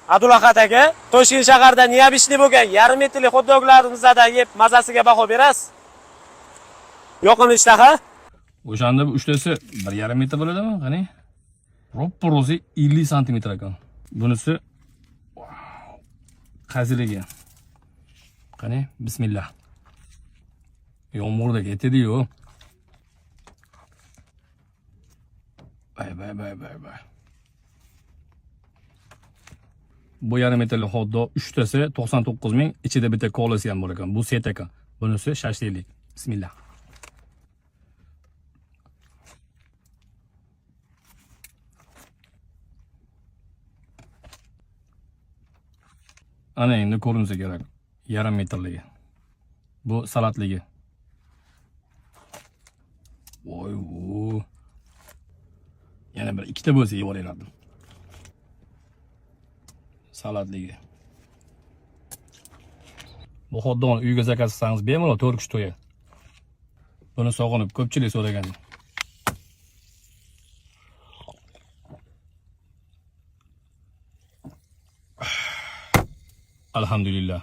Abdulahat aka, Toshkent shahrida необычный bo'lgan yarim metrli xot-doglarimizdan yeb mazasiga baho berasiz. Yoqimli ishtaha. O'shanda bu uchtasi 1,5 metr bo'ladimi? Qani? Roppa-ro'zi 50 santimetr ekan. Bunisi vau, qaziligi. Qani, bismillah. Yomg'irda ketadi-yu. Bay bay bay bay bay. Bu yarim metrli xot-dog uchtasi 99 ming, ichida bitta kolasi ham bor ekan. Bu set ekan. Bunisi shashliklik. Bismillah. Ana endi ko'rinsa kerak. Yarim metrligi. Bu salatligi. Voy vo. Yana bir ikkita bo'lsa yeb olardim. Salatligi. Bu xot-dogni uyga zakaz qilsangiz bemalol 4 kishi to'yadi. Buni sog'inib ko'pchilik so'ragan. Alhamdulillah.